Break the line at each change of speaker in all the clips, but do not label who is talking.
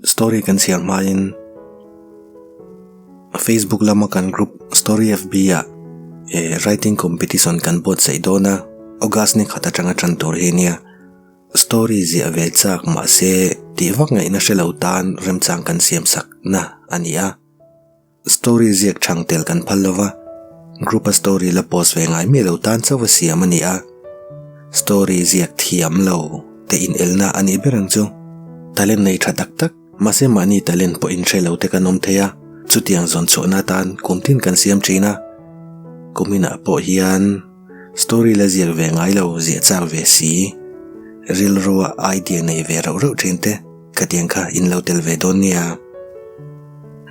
Story kan chhiar hmain Facebook lama kan group Story FB ah eh writing competition kan buatsaih dawn a, August ni khat atanga tan tur hi nia. Story ziah ve chak mahse tih vak ngaihna hre lo tan remchang kan siam sak na a ni a. Story ziak chhang tel kan phal lova, group a story la post ve ngai miah lo tan chauh a siam a ni a. Story ziak thiam lo te inelna a nih ber ang chu. Talent nei tha tak tak, mahse mahni talent pawh inhre lo te kan awm thei a, chutiang zawn chhuahna atan kum tin kan siam thin a. Kuminah pawh hian story la ziak ve ngai lo ziah chak ve si, rilrua idea nei ve rauh rauh thin te, Khatiang kha in lo tel ve dawn nia.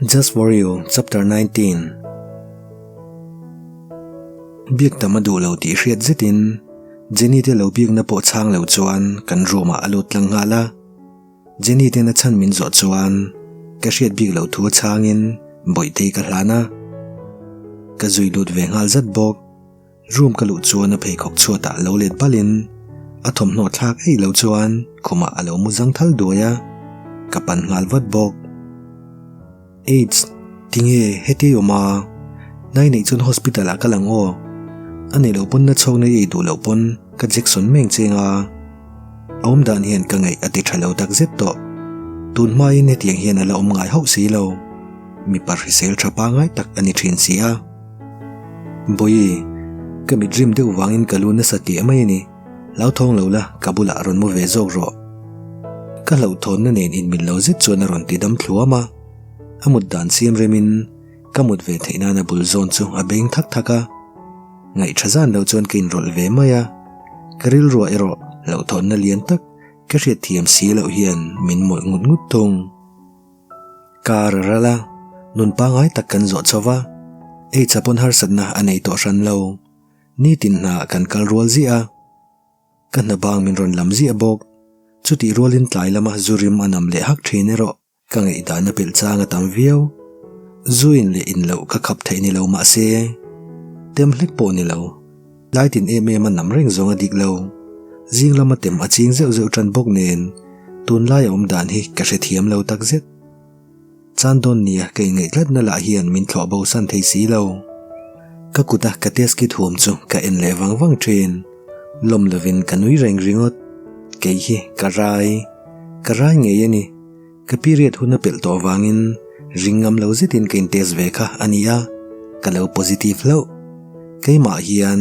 Just for you, Chapter 19 Biak tam a duh lo tih hriat zetin Jenny te lo biakna pawh chhang lo chuan kan room ah a lut tlang nghal a. Jenny ten a chhan min zawh chuan ka hriat bik loh thu a chhangin Bawihtei ka hlan a. Ka zui lut ve nghal zat bawk. Room ka luh chuan a pheikhawk chhuatah lo let balin a thawmhnaw thlak eih lo chuan khumah a lo mu zang thal duai a, ka pan nghal vat bawk. Aids, tinge heti awm a? Nai neih chuan hospital ah ka lang aw. A nei lo pawn na chhawk na ei duh loh pawn ka Jackson meng cheng a. A awm dan hian ka ngaih a ti tha lo tak zet tawh. Tun hmain hetiang hian a la awm ngai hauh si lo. Mipa hrisel tha pangai tak a ni thin si a. Bawihi, ka mit rim deuh vangin ka lu nasa tih mai a ni. Hlauthawng lo la, ka bulah rawn mu ve zawk rawh. Ka hlauhthawnna nen inmil lo zet chuan a rawn ti dam thluam a. A mut dan siam remin ka mut ve theih nana bul zawn chu a beng thak thak a. Ngaihṭha zan lo chuan ka inrawlh ve mai a. Ka rilruah erawh hlauhthawnna lian tak ka hriatthiam si loh hian min mawlh ngut ngut thung. Kar a ral a, nun pangngai tak kan zawh chho va, ei chapawn harsatna a nei tawh hran lo. Nitin hna kan kal rual ziah a, ka hna bang min rawn lam ziah bawk. Chutih rualin tlai lama zu rim a nam leh hak thin erawh ka ngaihdan a pelh chang a tam viau. Zu in leh in loh ka khap theih ni lo mah se, tem hlek pawh ni lo. Tlai tin em em a nam reng zawng a dik lo. Zing lama tem a ching zeuh zeuh tan bawk nen tunlai a awm dan hi ka hrethiam lo tak zet. Chan dawn nia ka inngaih tlatna lah hian min thlawh bo san thei si lo. Ka kuta ka test kit huam chu ka en leh vang vang thin. Lawm lovin ka nui reng ringawt. Kei hi ka rai. Ka rai ngei a ni. Ka period hun a pelh tawh vangin ring ngam lo zetin ka in test ve kha a ni a, ka lo positive hlauh. Keimah hian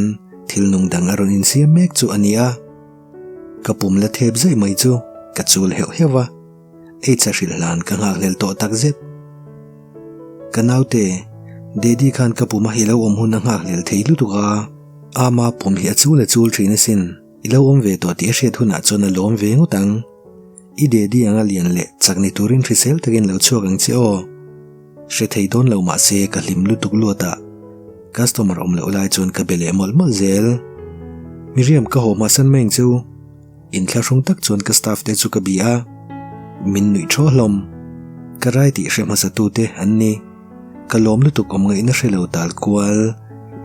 thil nung dang a rawn insiam mek chu a ni a, ka pum la thep zaih mai chu ka chul heuh heuh a, H-a hrilh hlan ka nghakhlel tawh tak zet. Ka naute, Daddy khan ka pum a hi lo awm hun a nghakhlel thei lutuk a, ama pum hi a chul a chul thin asin, i lo awm ve tawh tih a hriat hunah chuan a lawm ve ngawt ang. I daddy anga lian leh chak ni turin hrisel takin lo chhuak ang che aw. Hre thei dawn lo mahse ka hlim lutuk luat a, customer awm loh lai chuan ka be leh mawlh mawlh zel. Miriam ka haw hmasan mai ang che u. Inthlahrung tak chuan ka staff te chu ka bi a, min nuih thaw hlawm. Ka rai tih hre hmasa tute an ni. Ka lawm lutuk awm ngaihna hre lo tal kual,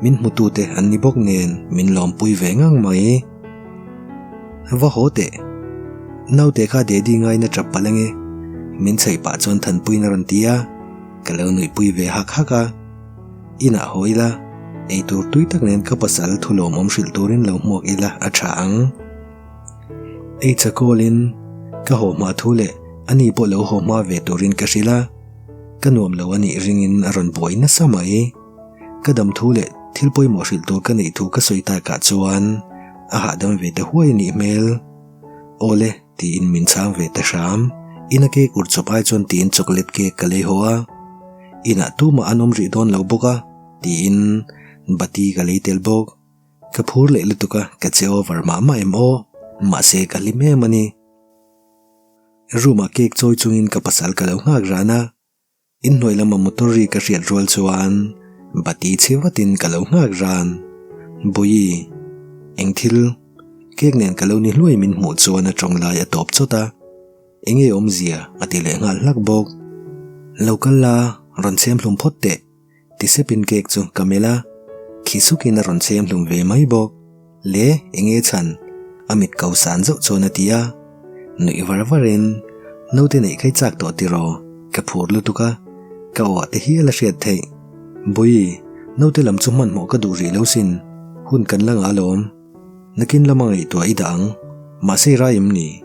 min hmu tute an ni bawk nen min lawmpui ve ngang mai. Va haw teh. Naute kha Daddy ngaina tap palh ange. Min chheih pah chuan Thanpuiin a rawn ti a, ka lo nuihpui ve hak hak a. Inah haw ila, eitur tui tak nen ka pasal thu lawmawm hrilh turin lo hmuak ila a tha ang. Ei chakawlin ka haw hma thu leh ani pawh lo haw hma ve turin ka hrilh a, ka nuam lo anih ringin a rawn buai nasa mai. Ka dam thu leh thil pawimawh hrilh tur ka neih thu ka sawi takah chuan a hahdam ve ta huai anih hmel. Awle tiin min chhang ve ta hram. Ina cake ur chawp ai chuan tiin chocolate cake ka lei haw a. Inah tumah an awm rih dawn lo bawk a tiin bati ka lei tel bawk. Ka phur leh lutuk a, ka che over mah mah em aw. Mahse ka hlim em a ni. Room ah cake chawi chungin ka pasal ka lo nghak ran a. Inhnuai lama motor ri ka hriat rual chuan bati chhe vatin ka lo nghak ran. Bawihi, eng thil? Cake nen ka lo ni hluai min hmuh chuan a tawng lai a tawp chawt a. Enge awmzia? a ti leh nghal hlak bawk. Lo kal la, rawn chhem hlum phawt teh. Ti sepin cake chu ka melh a, khi sukin a rawn chhem hlum ve mai bawk. Le, enge chhan? A mit ko san zauh chuan a ti a. Nuih var varin, Naute neih kha i chak tawh tiraw? Ka phur lutuk a, ka aw ah te hial a hriat theih. Bawihi, naute lam chu hmanhmawh ka duh rih lo sin, hun kan la ngah alawm. Nakin lama ngaihtuah i dah ang, mahse i rai em ni?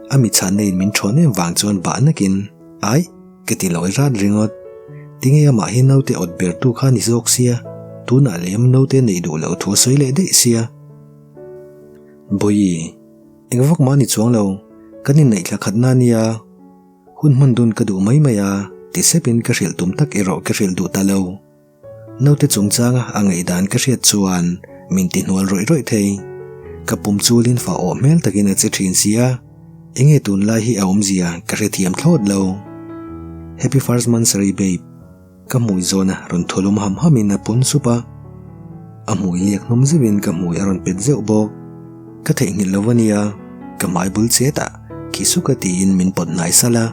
A mi chhanna in min thawn em vang chuan bah nakin, Aih, ka ti lawi rat ringawt. Tinge amah hi naute awt ber tu kha ni zawk sia, tunah lem naute neih duh loh thu a sawi leh daih sia. Bawihi, eng vak mah ni chuang lo, kan inneih thla khatna ania. Hun hman dun ka duh mai mai a, ti sepin ka hrilh tum tak erawh ka hrilh duh ta lo. Naute chungchanga a ngaihdan ka hriat chuan min ti hnual rawih rawih thei. Ka pum chulin fa awh hmel takin a che thin si a, enge tunlai hi a awmzia ka hrethiam thlawt lo. Happy first monthsary babe. Ka hmui zawna rawn thulum ham hamin a pun sup a, a hmui liak hnum zeuhin ka hmui a rawn pet zeuh bawk. Ka theihnghilh lo ania, ka hmai bul chet ah khi suka tiin min pawt hnai salh a,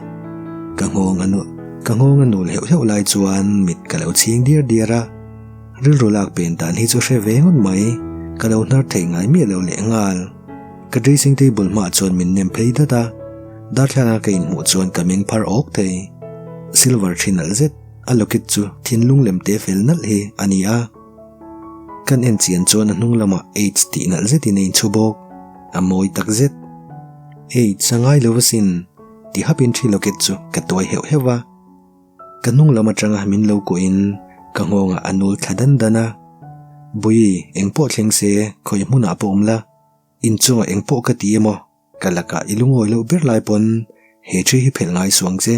ka nghawng a ka nghawng a nul heuh heuh lai chuan mit ka lo chhing diar diar a, rilru lak pen dan hi chu hre ve ngawt mai, ka lo hnar thei ngai miah lo leh nghal. Ka dressing table hmaah chuan min nem phei dat a, darthlanga ka inhmuh chuan ka meng phar awk thei. Silver thi nalh zet a locket chu thinlung lem te fel nalh hi a ni a. Kan en chian chuan a hnung lamah H tih nalh zetin a inchhu bawk. A mawi tak zet. H a ngai lo asin ti hapin thi locket chu ka tuai heuh heuh a. Ka hnung lam atanga min lo kuahin ka nghawngah a nul thla dan dan a. Bawihi, engpawh thleng se khawi hmunah pawh awm la. Inchungah engpawh ka ti emaw, ka lakah i lungawi loh ber lai pawn he thi hi phelh ngai suh ang che.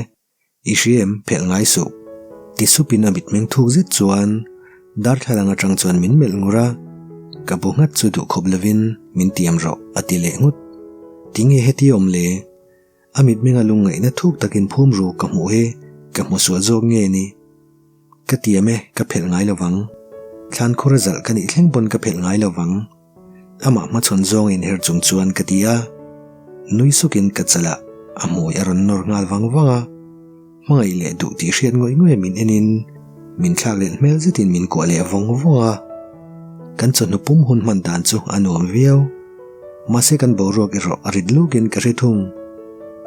I hria em, phelh ngai suh. Ti supin a mitmeng thuk zet chuan darthlalang atang chuan min melh ngur a, ka bu nghat chu duh khawp lovin min tiam rawh a ti leh nghut. Tinge heti awm le? A mitmenga lungngaihna thuk takin phum ru ka hmuh hi ka hmu sual zawk nge ni? Ka tiam e, ka phelh ngai lovang. Thlan khur a zalh ka nih thleng pawn ka phelh ngai lovang. Amah hmachhawn zawng inher chung chuan ka ti a. Nui sukin ka chalah a hmui a rawn nawr nghal vang vang a. Hmangaih leh duh tih hriat ngawih ngawih a min enin min thlak leh hmel zetin min kuah leh vawng vawng a. Kan chawhnu pum hun hman dan chu a nuam viau. Mahse kan boruak erawh a rit lukin ka hre thung.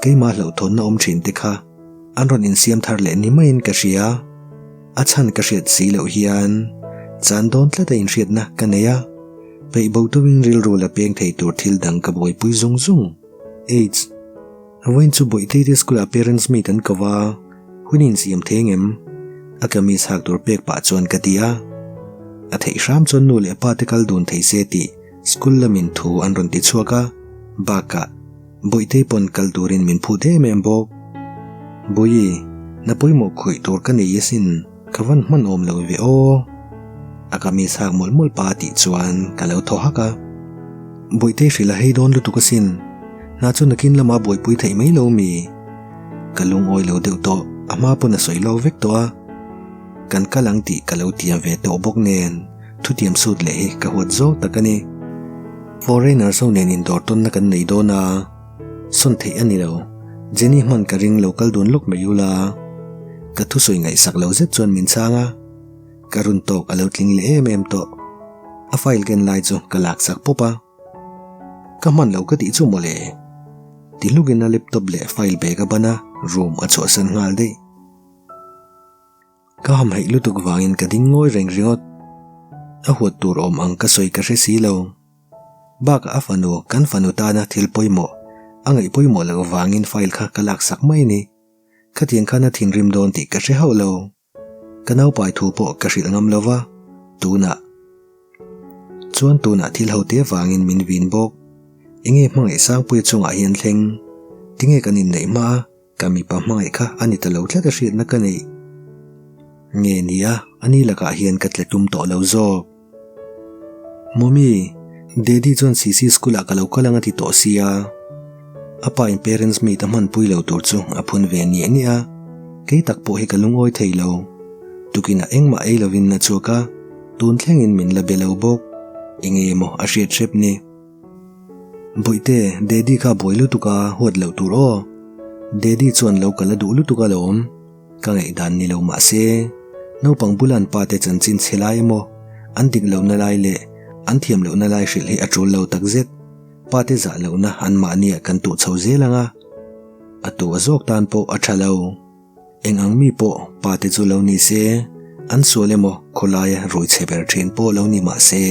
Keimah hlauhthawnna awm thin te kha an rawn insiam thar leh ni maiin ka hria. A chhan ka hriat si loh hian chan dawn tlat a inhriatna ka nei a. Peih bo tumin rilru la peng thei tur thil dang ka buaipui zung zung. Aids. Vawiin chu Bawihtei te school ah parents meet an ko va, hun insiam thei ang em? A kamis hak tur pek pah chuan ka ti a. A theih hram chuan nu leh pa te kal dun thei se tih school lamin thu an rawn ti chhuak a, bakah Bawihtei pawn kal turin min phut em em bawk. Bawihi, na pawimawh khawih tur ka nei asin, ka van hman awm lo ve aw. A kamis hak mawlh mawlh pa tih chuan ka lo thaw hak a. Bawihtei hrilh a hei dawn lutuk asin, hna chu nakin lama buaipui theih mai lo mi? Ka lungawi lo deuh tawh, a hma pawn a sawi lawk vek tawh a. Kan kal ang tih ka lo tiam ve tawh bawk nen, thutiam sut leh hi ka huat zawk tak a ni. Foreigners ho nen indawr tawnna kan nei dawn a, sawn theih a ni lo. Jenny hman ka ring lo kal dun lawk mai ula. Ka thusawi ngaihsak lo zet chuan min chhang a. Ka run tawk a lo tling leh em em tawh. A file ken lai chu ka lak sak pawp a. Ka hman lo ka tih chu mawle. Ti hlukin a laptop leh file bag a ban a, room a chhuahsan nghal daih. Ka hamhaih lutuk vangin ka ding ngawi reng ringawt. A huat tur awm ang ka sawi ka hre si lo. Bakah a fanu, kan fanu tana thil pawimawh, a ngaih pawimawh loh vangin file kha ka lak sak mai a ni. Khatiang khan a thinrim dawn tih ka hre hauh lo. Ka naupai thu pawh ka hrilh ngam lo va, tunah chuan tunah thil ho te vangin min vin bawk. Enge hmangaih Sangpuia chungah hian thleng? Tinge kan inneih hma a, ka mipa hmangaih kha a ni ta lo tlat a hriatna ka neih? Nge nia, ani lakah hian ka tle tum tawh lo zawk. Mummy, Daddy chuan Sisi school ah ka lo kal ang a ti tawh sia. A pa in parents meet a hmanpui lo tur chu a phun ve niah niah a, kei tak pawh hi ka lungawi thei lo. Tukinah engmah ei lovin a chhuak a, tun thlengin min la be lo bawk. Enge maw a hriat hrep ni? Bawihte, Daddy kha buai lutuk a, huat loh tur aw. Daddy chuan lo kal a duh lutuk alawm. Ka ngaihdan ni lo mah se, naupang bula an pate chanchin chhe lai emaw, an dik lohna lai leh an thiam lohna lai hrilh hi a tul lo takzet. Pate zah lohna anmahniah kan tuh chho zel ang a. A tu a zawk tan pawh a tha lo. Eng ang mi pawh pa te chu lo ni se, an sual emaw khawlaia rui chhe ber thin pawh lo ni mah se,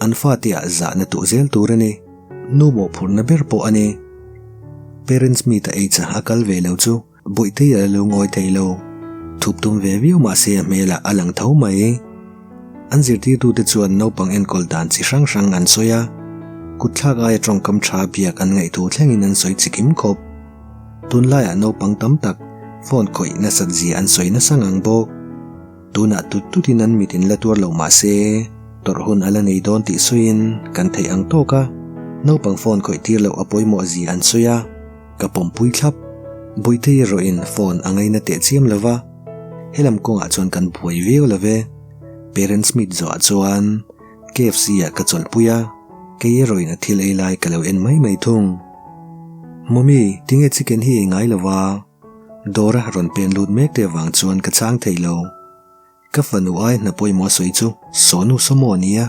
an fate ah zahna tuh zel tur a ni. Nu mawhphurhna ber pawh a ni. Parents meet a ei cha a kal ve lo chu Bawihtei a la lungawi thei lo. Thup tum ve viau mah se a hmelah a lang tho mai. An zirtirtute chuan naupang enkawl dan chi hrang hrang an sawi a, kutthlak aia tawngkam tha biak an ngaihthu thlengin an sawi chikim khawp. Tunlaiah naupang tam tak phone khawih nasat zia an sawi nasa ngang bawk. Tunah tut tutin an mit in la tuar lo mah se, tawrh hun a la nei dawn tih sawiin kan theih ang tawk a, naupang phone khawih tir loh a pawimawh zia an sawi a. Ka pawmpui thlap. Bawihtei erawhin phone a ngaina teh chiam lo va, helam kawngah chuan kan buai viau lo ve. Parents meet zawhah chuan KFC ah ka chawlhpui a, kei erawhin a thil ei lai ka lo en mai mai thung. Mummy, tinge chicken hi ei ngai lo va? Dawra rawn pen lut mek te avang chuan ka chhang thei lo. Ka fanu ai hna pawimawh sawi chu Sonu Sawmaw a nia.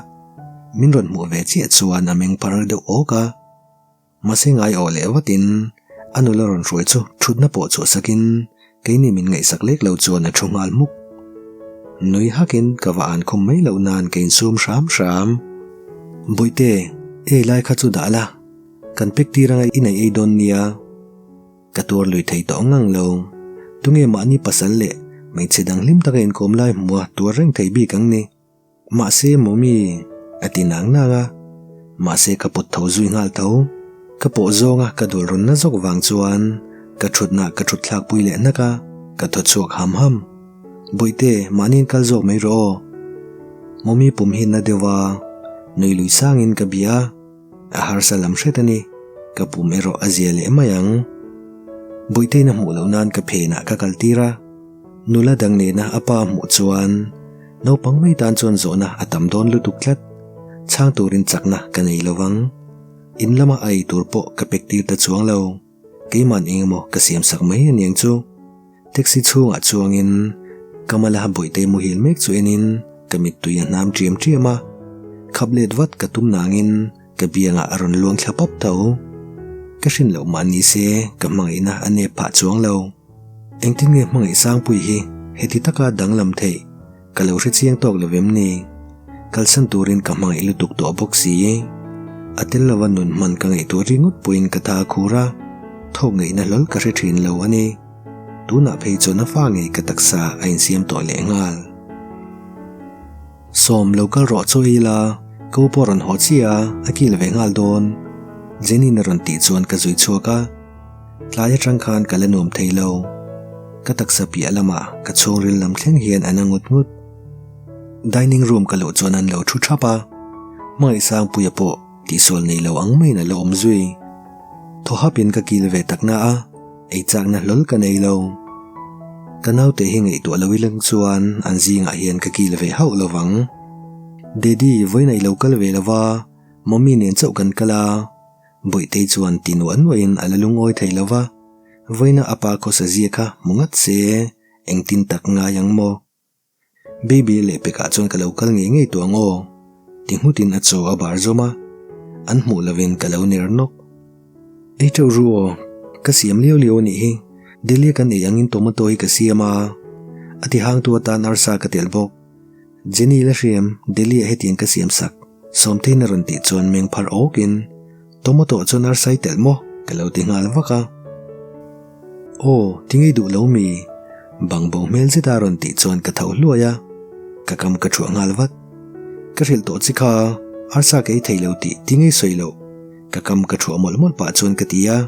Min rawn hmuh ve chiah chuan a meng phar deuh awk a. Mahse ngai awh leh vatin a nula rawn hruai chu thutna pawh chhuah sakin keini min ngaihsak lek lo chuan a thu nghal hmuk. Nui hakin ka va an khum mai loh nan ka insum hram hram. Bawihte, ei lai kha chu dah la, kan pek tir anga i nei ei dawn nia. Ka tuar lui thei tawh ngang lo. Tunge mahni pasal leh hmeichhe dang hlim taka inkawm lai hmua tuar reng thei bik ang ni. Mahse Mommy a ti nang nang a, mahse ka pawt tho zui nghal tho. Ka pawh zawnga ka dul rawn na zawk vang chuan ka thutna ka thut thlak pui leh hnak a, ka thaw chhuak ham ham. Bawihte, mahniin kal zawk mai rawh aw. Mommy pum hi na deuh a, nui lui sangin ka bia a, a harsa lam hret a ni, ka pum erawh a zia leh mai ang. Bawihtein a hmuh loh nan ka phenah ka kal tir a, nula dang nena a pa a hmuh chuan Naupang mai tan chuan zawhna a tam dawn lutuk tlat. Chhang turin chakna ka nei lo vang. In lama a ei tur pawh ka pek tir ta chuang lo. Keiman eng emaw ka siam sak mai aniang chu. Taxi chhungah chuangin Kamala Bawihtei muhil mek chu enin ka mittui a hnam ṭiam ṭiam a. Khap let vat ka tum nangin ka biangah a rawn luang thla pap tho. Ka hrin loh mah ni se ka hmangaihna a nep phah chuang lo. Engtin nge hmangaih Sangpui hi heti taka danglam theih ka lo hre chiang tawk lo vem ni? Kalsan turin ka hmangaih lutuk tawh bawk si. A tel lova nun hman ka ngaihtuah ringawt pawhin ka tha a khur a, thawk ngaihna hlawl ka hre thin lo a ni. Tunah phei chuan a fa ngei ka taksa a insiam tawh lehnghal. Sawm lo kal rawh chaw ei la, ka u pawh rawn haw chiah a, a kil ve nghal dawn. Jenny-in a rawn tih chuan ka zui chhuak a. Tlai atang khan ka la nuam thei lo. Ka taksa piah lamah ka chhungril lam thleng hian a na ngut ngut. Dining room ka luh chuan an lo thu thap a, Hmangaihsangpuia pawh tihsual nei lo ang maiin a la awm zui. Thaw hapin ka kil ve tak na a, ei chakna hlawl ka nei lo. Ka naute hi ngaihtuah lo ileng chuan an zingah hian ka kil ve hauh lo vang. Daddy, vawiin a i lo kal ve lo va, Mommy nen chauh kan kal a. Bawihtei chuan ti nuah nuahin a la lungawi thei lo va, vawiina a pa khawsa zia kha hmu ngat se, engtin tak ngai ang maw? Baby leh pekah chuan ka lo kal ngei ngei tawh ang aw, ti nghutin a chaw a bar zawm a, an hmuh lovin ka lo ner nawk. Ei teuh ru aw, ka siam liau liau a nih hi, Delia kan ei angin tomato hi ka siam a, a ti hangtu atan arsa ka telh bawk. Jenny la hriam, Delhi ah hetiang ka siam sak, Sawmteiin a rawn tih chuan meng phar awkin, Tomato ah chuan arsa i telh maw? ka lo ti nghal vak a. Aw, tinge i duh lo mi? Bang bo hmel zeta a rawn tih chuan ka tho hluai a, ka kam ka thuah nghal vat. Ka hrilh tawh chi kha, arsa ka ei thei lo tih tinge i sawi loh? Ka kam ka thuah mawlh mawlh pah chuan ka ti a,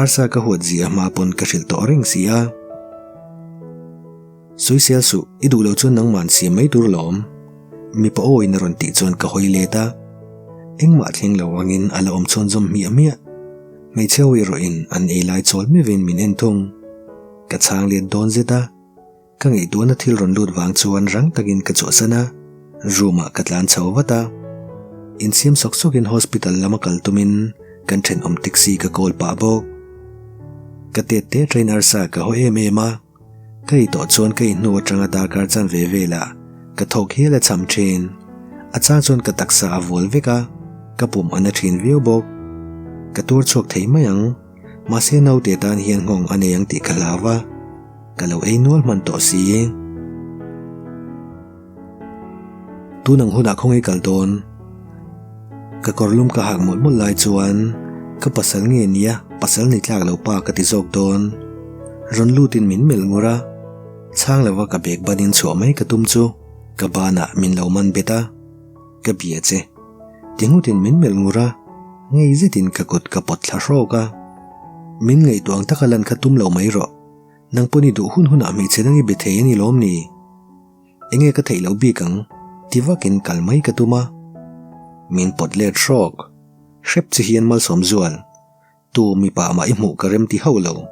arsa ka huat zia hma pawn ka hrilh tawh reng si a. Sawisel suh, i duh loh chuan nangman siam mai tur lawm. Mipa aw in a rawn tih chuan ka hawi let a. Engmah thleng lo angin a la awm chhawn zawm hmiah hmiah. Hmeichhe hawi erawh in an ei lai chawl meuhin min en thung. Ka chhang let dawn zet a. Ka ngaihtuahna thil rawn lut vang chuan rang takin ka chhuahsan a, room ah ka tlan chho vat a. Insiam sawk sawkin hospital lama kal tumin kan thenawm taxi ka call pah bawk. Ka tet te train arsa ka haw em em a. Ka ei tawh chuan ka inhnu atanga darkar chan ve velah ka thawk hial a cham thin. A chang chuan ka taksa a vual vek a, ka pum a na thin viau bawk. Ka tuar chhuak thei mai ang. Mahse naute tan hian nghawng a nei ang tih ka hlau a, ka lo ei nual hman tawh si. Tun ang hunah khawngaih kal dawn? Ka kawrlum ka hak mawlh mawlh lai chuan ka pasal nge nia pasal ni tlak lo pa ka ti zawk dawn. Rawn lutin min melh ngur a, chhang lova ka bag banin chhuah mai ka tum chu ka banah min lo man bet a, ka bia che. Ti nghutin min melh ngur a, ngei zetin ka kut ka pawt thla hrawk a. Min ngaihtuah ang taka lan kha tum lo mai rawh. Nang pawh ni duh hun hunah hmeichhe dang i be thei a ni lawm ni? Enge ka theih loh bik ang? Ti vakin kal mai ka tum a. Min pawt let hrawk. Hrep chi hian malsawm zual. Tu mipa mah i hmuh ka rem ti hauh lo.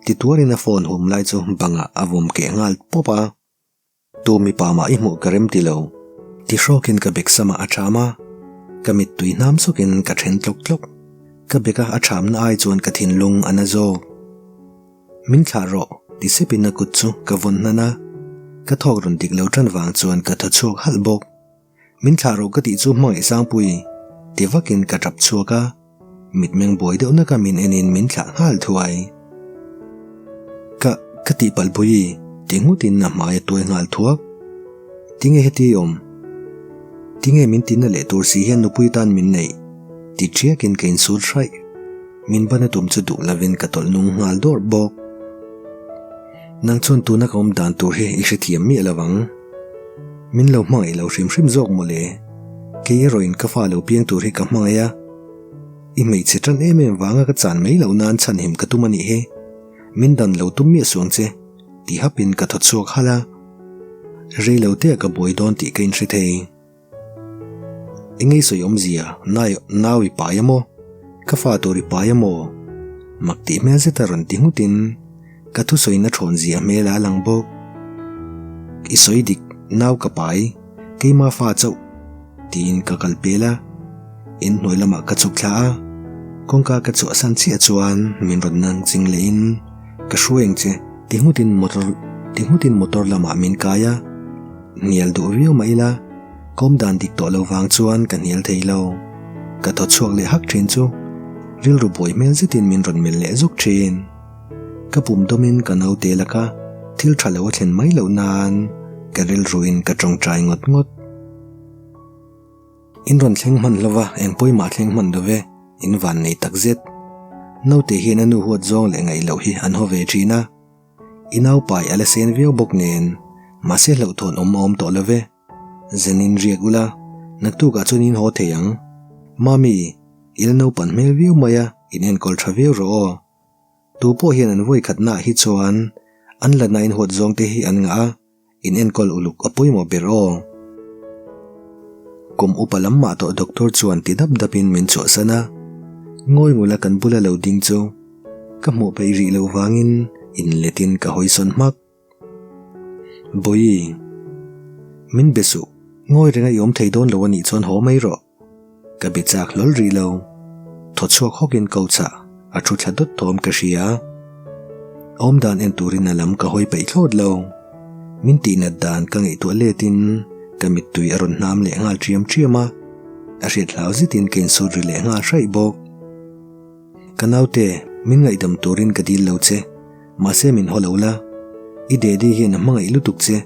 Ti tuarin a phone hum lai chu bangah a vawm keh nghal pawp a. Tu mipa mah i hmuh ka rem ti lo. Ti hrawkin ka bek samah a ṭham a. Ka mittui hnam sawkin ka then tlawk tlawk. Ka beka a ṭhamna ai chuan ka thinlung a na zawk. Min thlah rawh, ti sepin a kut chu ka vawn hnan a, ka thawk rawn dik lo ṭan vang chuan ka thaw chhuak halh bawk. Min thlah rawh ka tih chu hmangaih Sangpui, ti vakin ka ṭap chhuak a, mitmeng buai deuh naka min enin min thlah nghal thuai. Ka, ka tihpalh Bui, ti nghutin a hmai a tuai nghal thuak. Tinge heti i awm? Tinge min tina leh tur si hian nupui tan min neih? Ti ṭhiakin ka insut hraih. Min ban a tum chu duh lovin ka tawlh nung nghal dawrh bawk. Nang chuan tuna ka awm dan tur hi i hrethiam miah lo ang. Min lo hmangaih lo hrim hrim zawk mawle. Kei erawhin ka fa lo piang tur hi ka hmangaih a. I hmeichhe tan em em vanga ka chan mai loh nan chhanhim ka tum a nih hi. Min dan lo tum miah suang che, ti hapin ka thaw chhuak halh a. Rei lo te ah ka buai dawn tih ka inhre thei. Eng ei sawi awmzia, nai nau i pai a maw? Ka fa tur i pai a maw? Mak tih hmel zeta rawn ti nghutin ka thusawina thawn zia hmel a lang bawk. I sawi dik, nau ka pai, keima fa chauh, tiin ka kal pel a. In hnuai lamah ka chhuk thla a, kawngka ka chhuahsan chiah chuan min rawn nang ching lehin ka hruai ang che ti nghutin motor ti nghutin motor lamah min kai a. Hnial duh viau mah ila, kawm dan dik tawh lo vang chuan ka hnial thei lo. Ka thaw chhuak leh hak thin chu rilru buai hmel zetin min rawn melh leh zuk thin. Ka pum dawmin ka naute laka thil tha lo a thlen mai loh nan ka rilruin ka tawngtai ngawt ngawt. In rawn thleng hman hlova eng pawimah thleng hman lo ve, in van nei tak zet. Naute hian a nu huat zawng leh ngaih loh hi an haw ve thin a. I naupai a la sen viau bawk nen, mahse hlauhthawn awm a awm tawh lo ve. Zenin riak ula, naktukah chuan in haw thei ang. Mami, i la naupan hmel viau mai a, in enkawl tha viau rawh aw. Tu pawh hian an vawi khatnaah hi chuan an la nain huat zawng te hi an ngah a. In enkawl uluk a pawimawh ber aw. Kum upa lam mah tawh doctor chuan ti dap dapin min chhuahsan a, ngawi ngula kan bula lo ding chu ka hmuh peih rih loh vangin inletin ka hawisawn hmak. Bawihi, min be suh, ngawi renga i awm thei dawn lo anih chuan haw mai rawh. Ka be chak hlawl rih lo. Thaw chhuak hawkin ko chah a thu thla dawt thawm ka hria. Awm dan en turin a lam ka hawi peih thlawt lo. Min tihnat dan ka ngaihtuah letin ka mittui a rawn hnam leh nghal ṭiam ṭiam a, a hriat hlau zetin ka insut ri leh nghal hraih bawk. Ka naute, min ngaihdam turin ka dil lo che, mahse min haw lo la. I daddy hian a hmangaih lutuk che.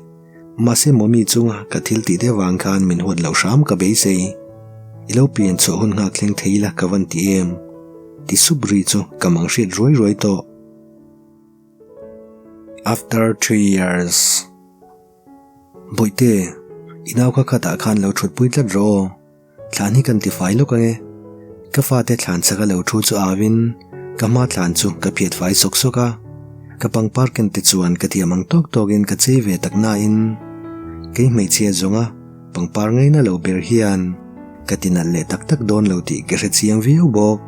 Mahse Mommy chunga ka thil tih deuh vang khan min huat loh hram ka beisei. I lo pian chhuah hun nghak thleng thei ila ka van ti em? Ti sup ri chu ka mang hriat ruai ruai tawh. After 3 years. Bawihte, i nau kha khatah khan lo thutpui tlat rawh aw. Thlan hi kan tifai lawk ange. Ka fate thlan chaka lo thu chu auin ka hma thlan chu ka phiat fai sawk sawk a. Ka pangpar ken te chuan ka thiam ang tawk tawkin ka chei ve tak nain kei hmeichhia zawnga pangpar ngaina lo ber hian ka ti nalh leh tak tak dawn lo tih ka hre chiang viau bawk.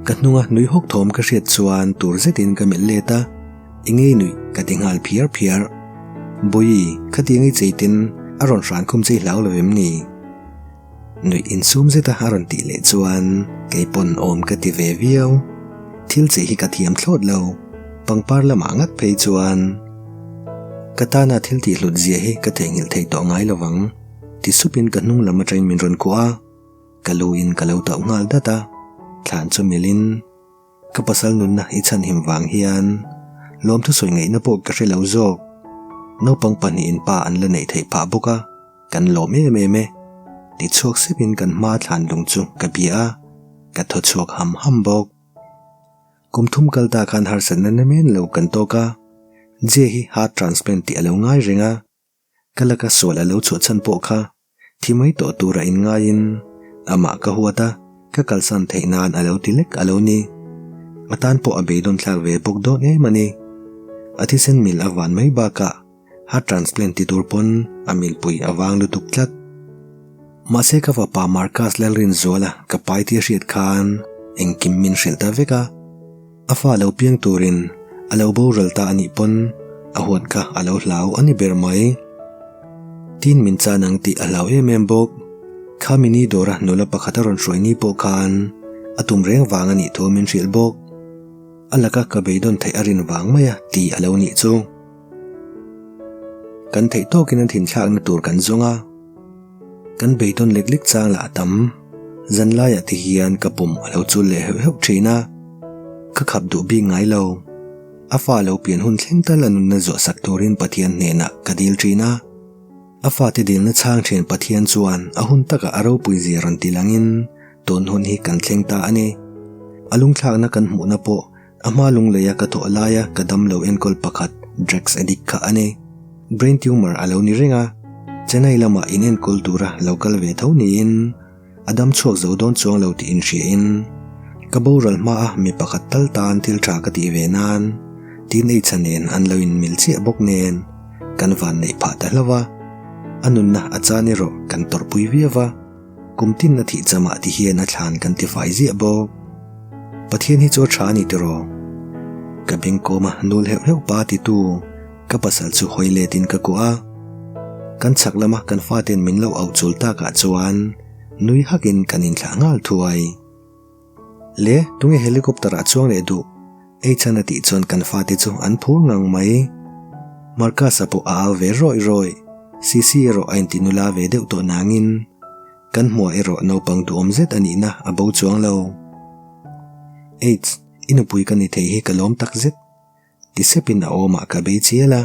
Ka hnunga nui hawk thawm ka hriat chuan tur zetin ka melh let a. I ngei nuih ka ti nghal phiar phiar. Bawihi, khatiang i cheitin a rawn hran khum chei hlau lo em ni? Nuih insum zeta a rawn tih leh chuan kei pawn awm ka ti ve viau. Thil chei hi ka thiam thlawt lo, pangpar lamah ngat phei chuan ka tana thil tih hlut zia hi ka theihnghilh thei tawh ngai lo vang, ti supin ka hnung lam atangin min rawn kuah a, ka lu in ka lo tauh nghal dat a, thlan chu melhin. Ka pasal nunna i chhanhim vang hian lawmthu sawi ngaihna pawh ka hre lo zawk. Naupang pahnihin pa an la neih theih phah bawk a, kan lawm em em e. Ti chhuak sepin kan hma thlan lung chu ka bia a, ka thaw chhuak ham ham bawk. Kum thum kal ta khan harsatna namen lo kan tawk a, Jia hi heart transplant tih a lo ngai reng a, Ka laka sual a lo chhuah chhan pawh kha thi mai tawh tura inngaiin amah ka huat a, ka kalsan theih nan a lo ti lek a lo ni. A tan pawh a beidawn thlak ve bawk dawn em a ni. A thisen mil a van mai bakah heart transplant ti tur pawn a milpui a vang lutuk tlat. Mahse ka fapa Marcus Lalrinzuala ka pai tih a hriat khan engkim min hrilh ta vek a. A fa lo piang turin a lo boral ta a nih pawn a huat kha a lo hlau a ni ber mai. Tin min chan ang tih a hlau em em bawk. Kha mini dawra nula pakhat a rawn hruai ni pawh khan a tum reng vang a nih thu min hrilh bawk. A laka ka beidawn theih a rin vang mai a ti a lo nih chu. Kan theih tawkin a thinthlakna tur kan zawng a. Kan beidawn lek lek chang lah a tam. Zanlaiah te hian ka pum a lo chul leh heuh heuh thin a, ka khap duh bik ngai lo. A fa lo pian hun thleng tal a nunna zawh sak turin Pathian hnenah ka dil thin a. A fate dilna chhang thin Pathian chuan a hun takah a ropui zia rawn ti langin tun hun hi kan thleng ta a ni. A lungthlakna kan hmuhna pawh A hma lungleia ka thawh laia ka damlo enkawl pakhat drugs addict kha a ni. Brain tumor a lo ni reng a, Chennai lamah in enkawl tura lo kal ve tho niin a dam chhuak zo dawn chuang lo tih inhriain ka boral hmaa mi pakhat tal tan thil tha ka tih ve nan teenage-a nen an lo inmil chiah bawk nen kan vanneih phah ta hlauh a, a nunna a chan erawh kan tawrhpui viau a. Kum tin a thih chamah ti hian a thlan kan ti fai ziah bawk. Pathian hi chu a tha a ni tiraw? Ka bengkawm a nul heuh heuh pa titu ka pasal chu hawi letin ka kuah a. Kan chhak lama kan faten min lo auh chul takah chuan nui hakin kan inthlah nghal thuai. Le, tunge helicopter ah chuang leh duh? Eichhan a tih chuan kan fate chu an phur ngang mai. Marcus-a pawh a au ve rawih rawih. Sisi erawh a inti nula ve deuh tawh nangin kan hmuah erawh naupang duhawm zet a nihna a bo chuang lo. Aids, i nupui ka ni thei hi ka lawm tak zet. Ti sepin a awmah ka bei chial a.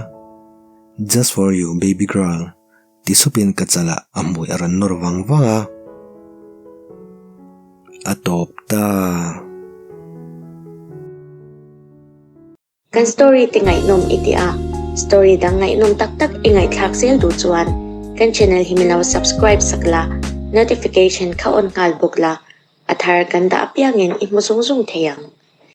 Just for you baby girl. Ti supin ka chalah a hmui a rawn nawr vang vang a. A tawp ta.
Kan story te ngaihnawm i ti a, story dang ngaihnawm tak tak i ngaihthlak zel duh chuan kan channel hi min lo subscribe sak la, notification kha on nghal bawk la, a thar kan dah apiangin i hmu zung zung thei ang.